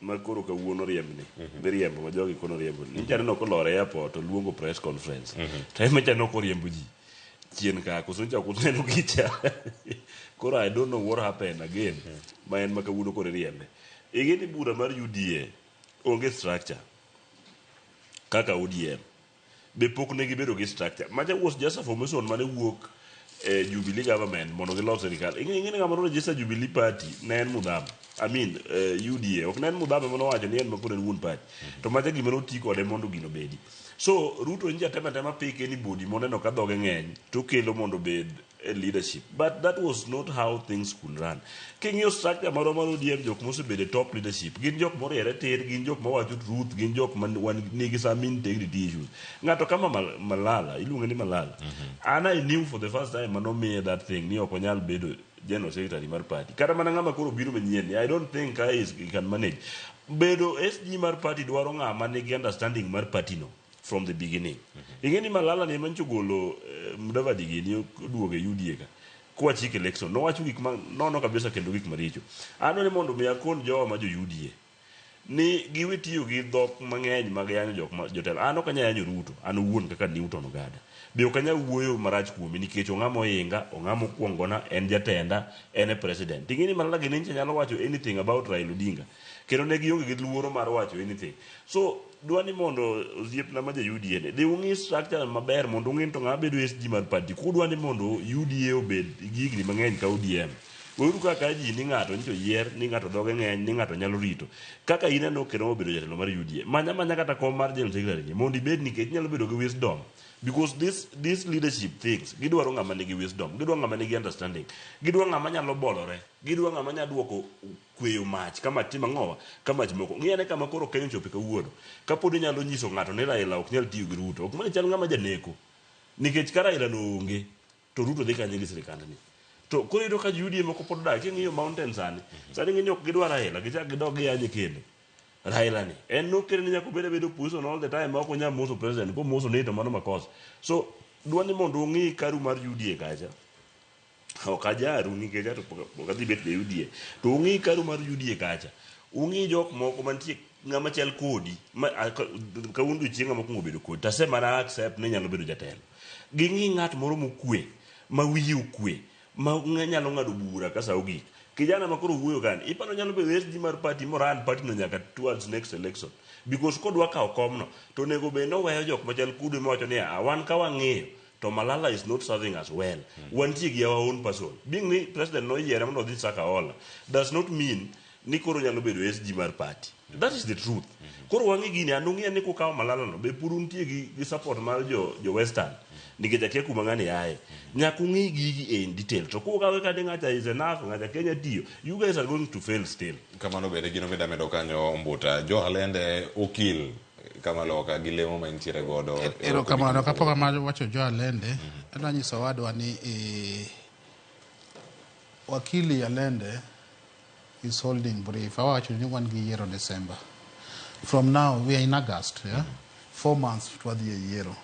Ma koro kawuono riembni miriembo ma jogi kono riembo ni nyicha aneno kolor e airport oluongo press conference to ema nyicha nok oriembo ji chien ka koso nyicha ok uneno gicha. Koro I don't know what happened again ma en ma kawuono koro iriembe. Ing'e ni bura mar UDA onge structure kaka ODM be pok ne gibedo gi structure. Macha was just a formation mane wuok e Jubilee government mondo gilos sirikal. Ing'e ni ng'ama register Jubilee Party ne en Mudhama. I mean UDA ok ne en Mudhama ema nowacho ni en ma koro en wuon party. To macha gima noti kode mondo gino obedi. So Ruto nyicha tema tema pick anybody moneno ka dhoge ng'eny to kelo mondo obed e leadership. But that was not how things could run. King'iyo structure marwa mar ODM, jok mosebedo e top leadership gin jok moriere tir, gin jok mawacho truth, gin jok ma wan nigi some integrity issues. Ng'ato kama Malala, iluonge ni Malala. An I knew for the first time manomiye that thing ni ok onyal bedo general secretary mar party. Kata mana ng'ama koro biro manyien ni, I don't think he can manage. Bedo SG mar party dwaro ng'ama nigi understanding mar party no from the beginning. Ing'e ni Malala ni ema nyocha ogolo Mudavadi gini oduogo e UDA ka. Kwa chik election nowacho gik ma nono kabisa kendo gik maricho. An ni mondo mi akon jowa ma jo UDA ni giwe tiyo gi dhok mang'eny mag yanyo jok ma jotelo. An ok anyal yanyo Ruto, an owuon kaka Newton Ogada. Be ok anyal wuoyo marach kuome nikech ong'ama ohinga, ong'ama okuongona, en jatenda, en e president. Ting'e ni Malala gini nyicha nyalo wacho anything about Raila Odinga. Kendo ne gionge gi luoro mar wacho anything. So dwa ni mondo osiepna ma ja UDA ni dhi ung'i structure maber mondo ung'i ni to ng'ama bedo SG mar party. Kudwa ni mondo UDA obed gi higni mang'eny ka ODM. Weuru kaka ji ni ng'ato nyicho yier, ni ng'ato dhoge ng'eny, ni ng'ato nyalo rito. Kaka in aneno kendo obedo jatelo mar UDA. Manya manya kata kom mar general secretary ni mondo ibed nikech inyalo bedo gi wisdom. Because this leadership things gidwaro ng'ama nigi wisdom, gidwaro ng'ama nigi understanding, gidwaro ng'ama nyalo bolore, gidwaro ng'ama nyalo duoko kweyo mach ka mach timo ang'owa ka mach moko. Ng'i ane kama koro Kenya ochope kawuono. Kapod inyalo nyiso ng'ato ni Raila ok nyal tiyo gi Ruto, ok mane chal ng'ama janeko. Nikech ka Raila no onge, to Ruto dhi kanye gi sirikandni? To koro iyudo ka UDA moko pod odak, king'iyo mountain sani, sani ng'eny ok gidwar Raila, gichak gidog giyanye kendo. Raila ni, en nokere ni nyaka obed abeda opposition all the time ma ok onyal moso president, komoso ni to mano makosa. So, dwa ni mondo ung'i karu mar UDA kacha, ok ajaru nikech ato pok adhi bet ja UDA. To ung'i karu mar UDA kacha, ung'i jok moko mantie ng'ama chal kodi, ma kawuono odiochieng' ng'ama okuongo bedo kodi, tase mana accept ni nyalo bedo jatelo. Ging'i ng'at moro mokwe, ma wiye okwe, ma nyalo ng'ado bura ka sa ogik. Kijana ma koro wuoyo kani, iparo nyalo bedo SG mar party moran party no nyaka towards next election. Because kodwa kawo komno, to onego bed ni oweyo jok machal kudu mawacho niya, "Ah, wan ka wang'iyo, to Malala is not serving us well. Wantie gi our own person." Being ni president noyiere mondo odhi Sakaola, does not mean ni koro nyalo bedo SG mar party. That is the truth. Koro wang'i gini, an ung'iya ni kukawo Malala no, be pod untie gi support mar jo Western. Nikech akia kuma ng'ani aye. Nyaka ung'i gigi in detail. To kukawe kadi ng'acha is enough, ng'acha Kenya tiyo. You guys are going to fail still. Kamano bende gino mida medo kanyo Mbuta. Jo Alende okil kamaloka gi lemo ma intiere godo. Erokamano. Kapok amawacho wacho Jo Alende, adwa nyiso owadwa ni wakili Alende is holding brief. Awacho ni wan gi yiero December. From now, we are in August, yeah? 4 months to wadhi e yiero.